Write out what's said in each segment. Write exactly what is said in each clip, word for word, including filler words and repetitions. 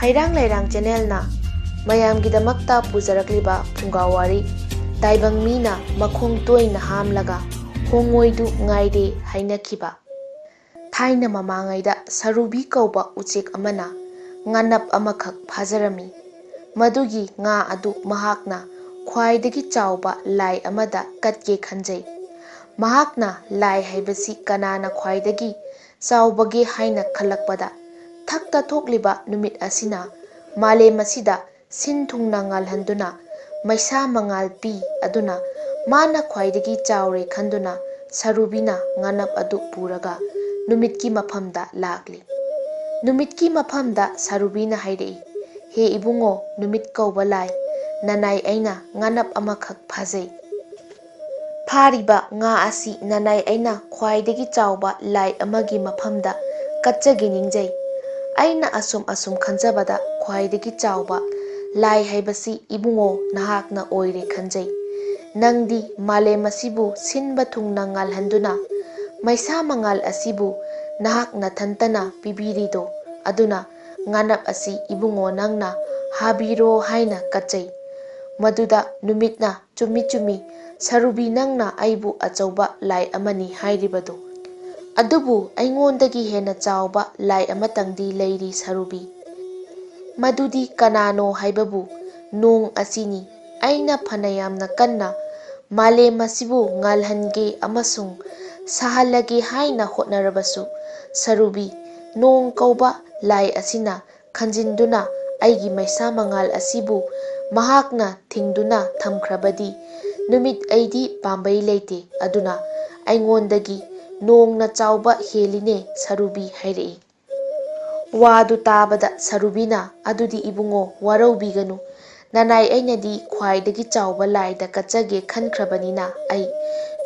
ꯍꯩꯔꯥꯡ ꯂꯩꯔꯥꯡ ꯆꯦꯅꯦꯜꯅ ꯃꯌꯥꯝꯒꯤꯗꯃꯛꯇ ꯄꯨꯖꯔꯛꯂꯤꯕ ꯐꯨꯡꯒꯥ ꯋꯥꯔꯤ, ꯇꯥꯏꯕꯪ ꯃꯤꯅ ꯃꯈꯣꯡ ꯇꯣꯏꯅ ꯍꯥꯝꯂꯒ ꯍꯣꯡꯉꯣꯏꯗꯨ ꯉꯥꯏꯔꯦ ꯍꯥꯏꯅꯈꯤꯕ꯫ ꯊꯥꯏꯅ ꯃꯃꯥꯡꯉꯩꯗ ꯁꯔꯨꯕꯤ ꯀꯧꯕ ꯎꯆꯦꯛ ꯑꯃꯅ ꯉꯥꯅꯞ ꯑꯃꯈꯛ ꯐꯥꯖꯔꯝꯃꯤ꯫ ꯃꯗꯨꯒꯤ ꯉꯥ ꯑꯗꯨ ꯃꯍꯥꯛꯅ ꯈ꯭ꯋꯥꯏꯗꯒꯤ ꯆꯥꯎꯕ ꯂꯥꯏ ꯑꯃꯗ ꯀꯠꯀꯦ ꯈꯟꯖꯩ꯫ ꯃꯍꯥꯛꯅ ꯂꯥꯏ ꯍꯥꯏꯕꯁꯤ ꯀꯅꯥꯅ ꯈ꯭ꯋꯥꯏꯗꯒꯤ ꯆꯥꯎꯕꯒꯦ ꯍꯥꯏꯅ ꯈꯜꯂꯛꯄꯗ, ꯊꯛꯇ ꯊꯣꯛꯂꯤꯕ ꯅꯨꯃꯤꯠ ꯑꯁꯤꯅ ꯃꯥꯂꯦꯝ ꯑꯁꯤꯗ ꯁꯤꯟ ꯊꯨꯡꯅ ꯉꯥꯜꯍꯟꯗꯨꯅ ꯃꯩꯁꯥ ꯃꯉꯥꯜ ꯄꯤ꯫ ꯑꯗꯨꯅ ꯃꯥꯅ ꯈ꯭ꯋꯥꯏꯗꯒꯤ ꯆꯥꯎꯔꯦ ꯈꯟꯗꯨꯅ ꯁꯔꯨꯕꯤꯅ ꯉꯥꯅꯞ ꯑꯗꯨ ꯄꯨꯔꯒ ꯅꯨꯃꯤꯠꯀꯤ ꯃꯐꯝꯗ ꯂꯥꯛꯂꯤ꯫ ꯅꯨꯃꯤꯠꯀꯤ ꯃꯐꯝꯗ ꯁꯔꯨꯕꯤꯅ ꯍꯥꯏꯔꯛꯏ, "ꯍꯦ ꯏꯕꯨꯡꯉꯣ, ꯅꯨꯃꯤꯠ ꯀꯧꯕ ꯂꯥꯏ, ꯅꯅꯥꯏ ꯑꯩꯅ ꯉꯥꯅꯞ ꯑꯃꯈꯛ ꯐꯥꯖꯩ꯫ ꯐꯥꯔꯤꯕ ꯉꯥ ꯑꯁꯤ ꯅꯅꯥꯏ ꯑꯩꯅ ꯈ꯭ꯋꯥꯏꯗꯒꯤ ꯆꯥꯎꯕ ꯂꯥꯏ ꯑꯃꯒꯤ ꯃꯐꯝꯗ ꯀꯠꯆꯒꯦ ꯅꯤꯡꯖꯩ꯫ ꯑꯩꯅ ꯑꯁꯨꯝ ꯑꯁꯨꯝ ꯈꯟꯖꯕꯗ ꯈ꯭ꯋꯥꯏꯗꯒꯤ ꯆꯥꯎꯕ ꯂꯥꯏ ꯍꯥꯏꯕꯁꯤ ꯏꯕꯨꯡꯉꯣ ꯅꯍꯥꯛꯅ ꯑꯣꯏꯔꯦ ꯈꯟꯖꯩ꯫ ꯅꯪꯗꯤ ꯃꯥꯂꯦꯝ ꯑꯁꯤꯕꯨ ꯁꯤꯟꯕ ꯊꯨꯡꯅ ꯉꯥꯜꯍꯟꯗꯨꯅ ꯃꯩꯁꯥ ꯃꯉꯥꯜ ꯑꯁꯤꯕꯨ ꯅꯍꯥꯛ ꯅꯊꯟꯇꯅ ꯄꯤꯕꯤꯔꯤꯗꯣ꯫ ꯑꯗꯨꯅ ꯉꯥꯅꯞ ꯑꯁꯤ ꯏꯕꯨꯡꯉꯣ ꯅꯪꯅ ꯍꯥꯕꯤꯔꯣ ꯍꯥꯏꯅ ꯀꯠꯆꯩ꯫" ꯃꯗꯨꯗ ꯅꯨꯃꯤꯠꯅ, "ꯆꯨꯝꯃꯤ ꯆꯨꯝꯃꯤ, ꯁꯔꯨꯕꯤ, ꯅꯪꯅ ꯑꯩꯕꯨ ꯑꯆꯧꯕ ꯂꯥꯏ ꯑꯃꯅꯤ ꯍꯥꯏꯔꯤꯕꯗꯨ꯫ ꯑꯗꯨꯕꯨ ꯑꯩꯉꯣꯟꯗꯒꯤ ꯍꯦꯟꯅ ꯆꯥꯎꯕ ꯂꯥꯏ ꯑꯃꯇꯪꯗꯤ ꯂꯩꯔꯤ ꯁꯔꯨꯕꯤ꯫ ꯃꯗꯨꯗꯤ ꯀꯅꯥꯅꯣ ꯍꯥꯏꯕꯕꯨ ꯅꯣꯡ ꯑꯁꯤꯅꯤ꯫ ꯑꯩꯅ ꯐꯅ ꯌꯥꯝꯅ ꯀꯟꯅ ꯃꯥꯂꯦꯝ ꯑꯁꯤꯕꯨ ꯉꯥꯜꯍꯟꯒꯦ ꯑꯃꯁꯨꯡ ꯁꯥꯍꯜꯂꯒꯦ ꯍꯥꯏꯅ ꯍꯣꯠꯅꯔꯕꯁꯨ, ꯁꯔꯨꯕꯤ, ꯅꯣꯡ ꯀꯧꯕ ꯂꯥꯏ ꯑꯁꯤꯅ ꯈꯟꯖꯤꯟꯗꯨꯅ ꯑꯩꯒꯤ ꯃꯩꯁꯥ ꯃꯉꯥꯜ ꯑꯁꯤꯕꯨ ꯃꯍꯥꯛꯅ ꯊꯤꯡꯗꯨꯅ ꯊꯝꯈ꯭ꯔꯕꯗꯤ ꯅꯨꯃꯤꯠ ꯑꯩꯗꯤ ꯄꯥꯝꯕꯩ ꯂꯩꯇꯦ꯫ ꯑꯗꯨꯅ ꯑꯩꯉꯣꯟꯗꯒꯤ ꯅꯣꯡꯅ ꯆꯥꯎꯕ ꯍꯦꯜꯂꯤꯅꯦ ꯁꯔꯨꯕꯤ" ꯍꯥꯏꯔꯛꯏ꯫ ꯋꯥꯗꯨ ꯇꯥꯕꯗ ꯁꯔꯨꯕꯤꯅ, "ꯑꯗꯨꯗꯤ ꯏꯕꯨꯡꯉꯣ, ꯋꯥꯔꯧꯕꯤꯒꯅꯨ꯫ ꯅꯅꯥꯏ ꯑꯩꯅꯗꯤ ꯈ꯭ꯋꯥꯏꯗꯒꯤ ꯆꯥꯎꯕ ꯂꯥꯏꯗ ꯀꯠꯆꯒꯦ ꯈꯟꯈ꯭ꯔꯕꯅꯤꯅ ꯑꯩ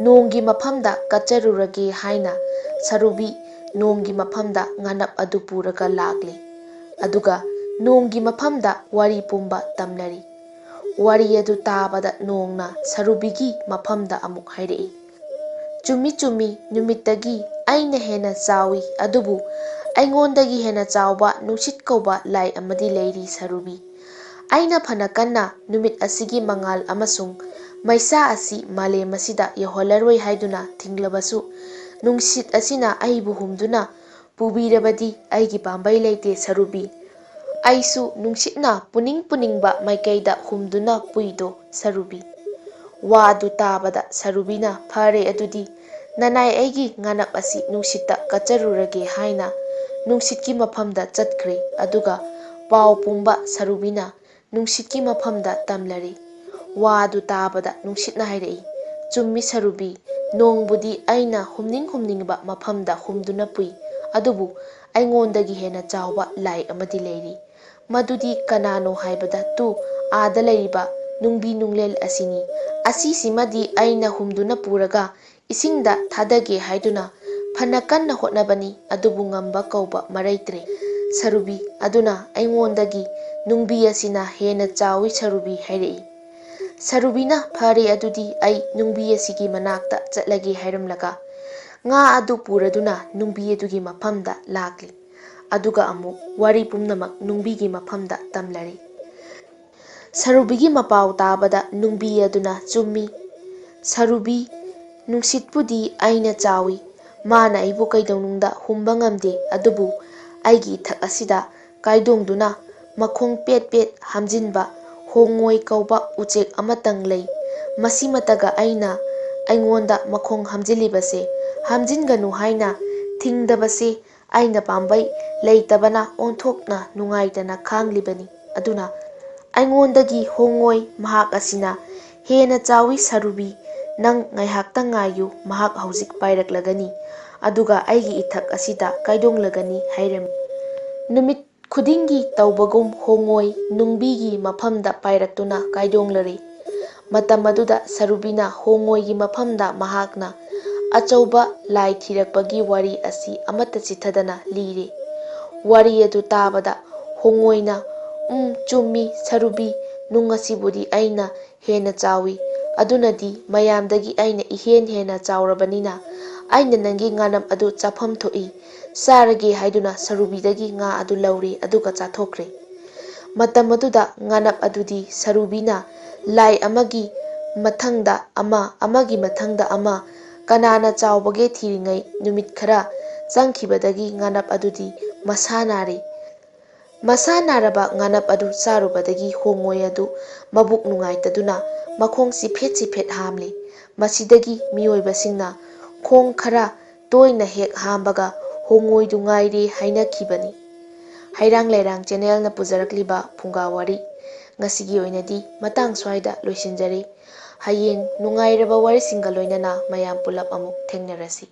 ꯅꯣꯡꯒꯤ ꯃꯐꯝꯗ ꯀꯠꯆꯔꯨꯔꯒꯦ" ꯍꯥꯏꯅ ꯁꯔꯨꯕꯤ ꯅꯣꯡꯒꯤ ꯃꯐꯝꯗ ꯉꯥꯅꯞ ꯑꯗꯨ ꯄꯨꯔꯒ ꯂꯥꯛꯂꯤ꯫ ꯑꯗꯨꯒ ꯅꯣꯡꯒꯤ ꯃꯐꯝꯗ ꯋꯥꯔꯤ ꯄꯨꯝꯕ ꯇꯝꯅꯔꯤ꯫ ꯋꯥꯔꯤ ꯑꯗꯨ ꯇꯥꯕꯗ ꯅꯣꯡꯅ ꯁꯔꯨꯕꯤꯒꯤ ꯃꯐꯝꯗ ꯑꯃꯨꯛ ꯍꯥꯏꯔꯛꯏ, "ꯆꯨꯝꯃꯤ ꯆꯨꯝꯃꯤ, ꯅꯨꯃꯤꯠꯇꯒꯤ ꯑꯩꯅ ꯍꯦꯟꯅ ꯆꯥꯎꯏ, ꯑꯗꯨꯕꯨ ꯑꯩꯉꯣꯟꯗꯒꯤ ꯍꯦꯟꯅ ꯆꯥꯎꯕ ꯅꯨꯡꯁꯤꯠ ꯀꯧꯕ ꯂꯥꯏ ꯑꯃꯗꯤ ꯂꯩꯔꯤ, ꯁꯥꯔꯨꯕꯤ꯫ ꯑꯩꯅ ꯐꯅ ꯀꯟꯅ ꯅꯨꯃꯤꯠ ꯑꯁꯤꯒꯤ ꯃꯉꯥꯜ ꯑꯃꯁꯨꯡ ꯃꯩꯁꯥ ꯑꯁꯤ ꯃꯥꯂꯦꯝ ꯑꯁꯤꯗ ꯌꯧꯍꯜꯂꯔꯣꯏ ꯍꯥꯏꯗꯨꯅ ꯊꯤꯡꯂꯕꯁꯨ, ꯅꯨꯡꯁꯤꯠ ꯑꯁꯤꯅ ꯑꯩꯕꯨ ꯍꯨꯝꯗꯨꯅ ꯄꯨꯕꯤꯔꯕꯗꯤ ꯑꯩꯒꯤ ꯄꯥꯝꯕꯩ ꯂꯩꯇꯦ, ꯁꯥꯔꯨꯕꯤ꯫ ꯑꯩꯁꯨ ꯅꯨꯡꯁꯤꯠꯅ ꯄꯨꯅꯤꯡ ꯄꯨꯅꯤꯡꯕ ꯃꯥꯏꯀꯩꯗ ꯍꯨꯝꯗꯨꯅ ꯄꯨꯏꯗꯣ, ꯁꯥꯔꯨꯕꯤ꯫ ꯋꯥꯗꯨ ꯇꯥꯕꯗ ꯁꯥꯔꯨꯕꯤꯅ, "ꯐꯔꯦ ꯑꯗꯨꯗꯤ, ꯅꯅꯥꯏ ꯑꯩꯒꯤ ꯉꯥꯅꯞ ꯑꯁꯤ ꯅꯨꯡꯁꯤꯠꯇ ꯀꯠꯆꯔꯨꯔꯒꯦ" ꯍꯥꯏꯅ ꯅꯨꯡꯁꯤꯠꯀꯤ ꯃꯐꯝꯗ ꯆꯠꯈ꯭ꯔꯦ꯫ ꯑꯗꯨꯒ ꯄꯥꯎ ꯄꯨꯝꯕ ꯁꯥꯔꯨꯕꯤꯅ ꯅꯨꯡꯁꯤꯠꯀꯤ ꯃꯐꯝꯗ ꯇꯝꯂꯔꯦ꯫ ꯋꯥꯗꯨ ꯇꯥꯕꯗ ꯅꯨꯡꯁꯤꯠꯅ ꯍꯥꯏꯔꯛꯏ, "ꯆꯨꯝꯃꯤ ꯁꯥꯔꯨꯕꯤ, ꯅꯣꯡꯕꯨꯗꯤ ꯑꯩꯅ ꯍꯨꯝꯅꯤꯡ ꯍꯨꯝꯅꯤꯡꯕ ꯃꯐꯝꯗ ꯍꯨꯝꯗꯨꯅ ꯄꯨꯏ, ꯑꯗꯨꯕꯨ ꯑꯩꯉꯣꯟꯗꯒꯤ ꯍꯦꯟꯅ ꯆꯥꯎꯕ ꯂꯥꯏ ꯑꯃꯗꯤ ꯂꯩꯔꯤ꯫ ꯃꯗꯨꯗꯤ ꯀꯅꯥꯅꯣ ꯍꯥꯏꯕꯗ, ꯇꯨ, ꯑꯥꯗ ꯂꯩꯔꯤꯕ ꯅꯨꯡꯕꯤ ꯅꯨꯡꯂꯦꯜ ꯑꯁꯤꯅꯤ꯫ ꯑꯁꯤꯁꯤꯃꯗꯤ ꯑꯩꯅ ꯍꯨꯝꯗꯨꯅ ꯄꯨꯔꯒ ꯏꯁꯤꯡꯗ ꯊꯥꯗꯒꯦ ꯍꯥꯏꯗꯨꯅ ꯐꯅ ꯀꯟꯅ ꯍꯣꯠꯅꯕꯅꯤ, ꯑꯗꯨꯕꯨ ꯉꯝꯕ ꯀꯧꯕ ꯃꯔꯩꯇ꯭ꯔꯦ, ꯁꯥꯔꯨꯕꯤ꯫ ꯑꯗꯨꯅ ꯑꯩꯉꯣꯟꯗꯒꯤ ꯅꯨꯡꯕꯤ ꯑꯁꯤꯅ ꯍꯦꯟꯅ ꯆꯥꯎꯏ, ꯁꯥꯔꯨꯕꯤ" ꯍꯥꯏꯔꯛꯏ꯫ ꯁꯥꯔꯨꯕꯤꯅ, "ꯐꯔꯦ, ꯑꯗꯨꯗꯤ ꯑꯩ ꯅꯨꯡꯕꯤ ꯑꯁꯤꯒꯤ ꯃꯅꯥꯛꯇ ꯆꯠꯂꯒꯦ" ꯍꯥꯏꯔꯝꯂꯒ ꯉꯥ ꯑꯗꯨ ꯄꯨꯔꯗꯨꯅ ꯅꯨꯡꯕꯤ ꯑꯗꯨꯒꯤ ꯃꯐꯝꯗ ꯂꯥꯛꯂꯤ꯫ ꯑꯗꯨꯒ ꯑꯃꯨꯛ ꯋꯥꯔꯤ ꯄꯨꯝꯅꯃꯛ ꯅꯨꯡꯕꯤꯒꯤ ꯃꯐꯝꯗ ꯇꯝꯂꯔꯤ꯫ ꯁꯥꯔꯨꯕꯤꯒꯤ ꯃꯄꯥꯎ ꯇꯥꯕꯗ ꯅꯨꯡꯕꯤ ꯑꯗꯨꯅ, "ꯆꯨꯝꯃꯤ, ꯁꯥꯔꯨꯕꯤ, ꯅꯨꯡꯁꯤꯠꯄꯨꯗꯤ ꯑꯩꯅ ꯆꯥꯎꯏ, ꯃꯥꯅ ꯑꯩꯕꯨ ꯀꯩꯗꯧꯅꯨꯡꯗ ꯍꯨꯝꯕ ꯉꯝꯗꯦ, ꯑꯗꯨꯕꯨ ꯑꯩꯒꯤ ꯏꯊꯛ ꯑꯁꯤꯗ ꯀꯥꯏꯗꯣꯡꯗꯨꯅ ꯃꯈꯣꯡ ꯄꯦꯠ ꯄꯦꯠ ꯍꯥꯝꯖꯤꯟꯕ ꯍꯣꯡꯉꯣꯏ ꯀꯧꯕ ꯎꯆꯦꯛ ꯑꯃꯇꯪ ꯂꯩ꯫ ꯃꯁꯤꯃꯇꯒ ꯑꯩꯅ ꯑꯩꯉꯣꯟꯗ ꯃꯈꯣꯡ ꯍꯥꯝꯖꯤꯜꯂꯤꯕꯁꯦ, ꯍꯥꯝꯖꯤꯟꯒꯅꯨ ꯍꯥꯏꯅ ꯊꯤꯡꯗꯕꯁꯦ ꯑꯩꯅ ꯄꯥꯝꯕꯩ ꯂꯩꯇꯕꯅ ꯑꯣꯟꯊꯣꯛꯅ ꯅꯨꯡꯉꯥꯏꯇꯅ ꯈꯥꯡꯂꯤꯕꯅꯤ꯫ ꯑꯗꯨꯅ ꯑꯩꯉꯣꯟꯗꯒꯤ ꯍꯣꯡꯉꯣꯏ ꯃꯍꯥꯛ ꯑꯁꯤꯅ ꯍꯦꯟꯅ ꯆꯥꯎꯏ, ꯁꯥꯔꯨꯕꯤ꯫ ꯅꯪ ꯉꯥꯏꯍꯥꯛꯇꯪ ꯉꯥꯏꯌꯨ, ꯃꯍꯥꯛ ꯍꯧꯖꯤꯛ ꯄꯥꯏꯔꯛꯂꯒꯅꯤ, ꯑꯗꯨꯒ ꯑꯩꯒꯤ ꯏꯊꯛ ꯑꯁꯤꯗ ꯀꯥꯏꯗꯣꯡꯂꯒꯅꯤ" ꯍꯥꯏꯔꯝꯃꯤ꯫ ꯅꯨꯃꯤꯠ ꯈꯨꯗꯤꯡꯒꯤ ꯇꯧꯕꯒꯨꯝ ꯍꯣꯡꯉꯣꯏ ꯅꯨꯡꯕꯤꯒꯤ ꯃꯐꯝꯗ ꯄꯥꯏꯔꯛꯇꯨꯅ ꯀꯥꯏꯗꯣꯡꯂꯔꯤ꯫ ꯃꯇꯝ ꯑꯗꯨꯗ ꯁꯥꯔꯨꯕꯤꯅ ꯍꯣꯡꯉꯣꯏꯒꯤ ꯃꯐꯝꯗ ꯃꯍꯥꯛꯅ ꯑꯆꯧꯕ ꯂꯥꯏ ꯊꯤꯔꯛꯄꯒꯤ ꯋꯥꯔꯤ ꯑꯁꯤ ꯑꯃꯠꯇ ꯆꯤꯠꯊꯗꯅ ꯂꯤꯔꯤ꯫ ꯋꯥꯔꯤ ꯑꯗꯨ ꯇꯥꯕꯗ ꯍꯣꯡꯉꯣꯏꯅ, "ꯎꯝ, ꯆꯨꯝꯃꯤ, ꯁꯥꯔꯨꯕꯤ, ꯅꯨꯡ ꯑꯁꯤꯕꯨꯗꯤ ꯑꯩꯅ ꯍꯦꯟꯅ ꯆꯥꯎꯏ꯫ ꯑꯗꯨꯅꯗꯤ ꯃꯌꯥꯝꯗꯒꯤ ꯑꯩꯅ ꯏꯍꯦꯟ ꯍꯦꯟꯅ ꯆꯥꯎꯔꯕꯅꯤꯅ ꯑꯩꯅ ꯅꯪꯒꯤ ꯉꯥꯅꯝ ꯑꯗꯨ ꯆꯥꯐꯝ ꯊꯣꯛꯏ꯫ ꯆꯥꯔꯒꯦ ꯍꯥꯏꯗꯨꯅ ꯁꯔꯨꯕꯤꯗꯒꯤ ꯉꯥ ꯑꯗꯨ ꯂꯧꯔꯦ, ꯑꯗꯨꯒ ꯆꯥꯊꯣꯛꯈ꯭ꯔꯦ꯫ ꯃꯇꯝ ꯑꯗꯨꯗ ꯉꯥꯅꯞ ꯑꯗꯨꯗꯤ ꯁꯔꯨꯕꯤꯅ ꯂꯥꯏ ꯑꯃꯒꯤ ꯃꯊꯪꯗ ꯑꯃ, ꯑꯃꯒꯤ ꯃꯊꯪꯗ ꯑꯃ, ꯀꯅꯥꯅ ꯆꯥꯎꯕꯒꯦ ꯊꯤꯔꯤꯉꯩ ꯅꯨꯃꯤꯠ ꯈꯔ ꯆꯪꯈꯤꯕꯗꯒꯤ ꯉꯥꯅꯞ ꯑꯗꯨꯗꯤ ꯃꯁꯥ ꯅꯥꯔꯦ꯫ ꯃꯁꯥ ꯅꯥꯔꯕ ꯉꯥꯅꯞ ꯑꯗꯨ ꯆꯥꯔꯨꯕꯗꯒꯤ ꯍꯣꯡꯉꯣꯏ ꯑꯗꯨ ꯃꯕꯨꯛ ꯅꯨꯡꯉꯥꯏꯇꯗꯨꯅ ꯃꯈꯣꯡ ꯆꯤꯐꯦꯠ ꯆꯤꯐꯦꯠ ꯍꯥꯝꯂꯦ꯫ ꯃꯁꯤꯗꯒꯤ ꯃꯤꯑꯣꯏꯕꯁꯤꯡꯅ ꯈꯣꯡ ꯈꯔ ꯇꯣꯏꯅ ꯍꯦꯛ ꯍꯥꯝꯕꯒ ꯍꯣꯡꯉꯣꯏꯗꯨ ꯉꯥꯏꯔꯦ ꯍꯥꯏꯅꯈꯤꯕꯅꯤ꯫ ꯍꯩꯔꯥꯡ ꯂꯩꯔꯥꯡ ꯆꯦꯅꯦꯜꯅ ꯄꯨꯖꯔꯛꯂꯤꯕ ꯐꯨꯡꯒꯥ ꯋꯥꯔꯤ ꯉꯁꯤꯒꯤ ꯑꯣꯏꯅꯗꯤ ꯃꯇꯥꯡ ꯁ꯭ꯋꯥꯏꯗ ꯂꯣꯏꯁꯤꯟꯖꯔꯤ꯫ ꯍꯌꯦꯡ ꯅꯨꯡꯉꯥꯏꯔꯕ ꯋꯥꯔꯤꯁꯤꯡꯒ ꯂꯣꯏꯅꯅ ꯃꯌꯥꯝ ꯄꯨꯂꯞ ꯑꯃꯨꯛ ꯊꯦꯡꯅꯔꯁꯤ꯫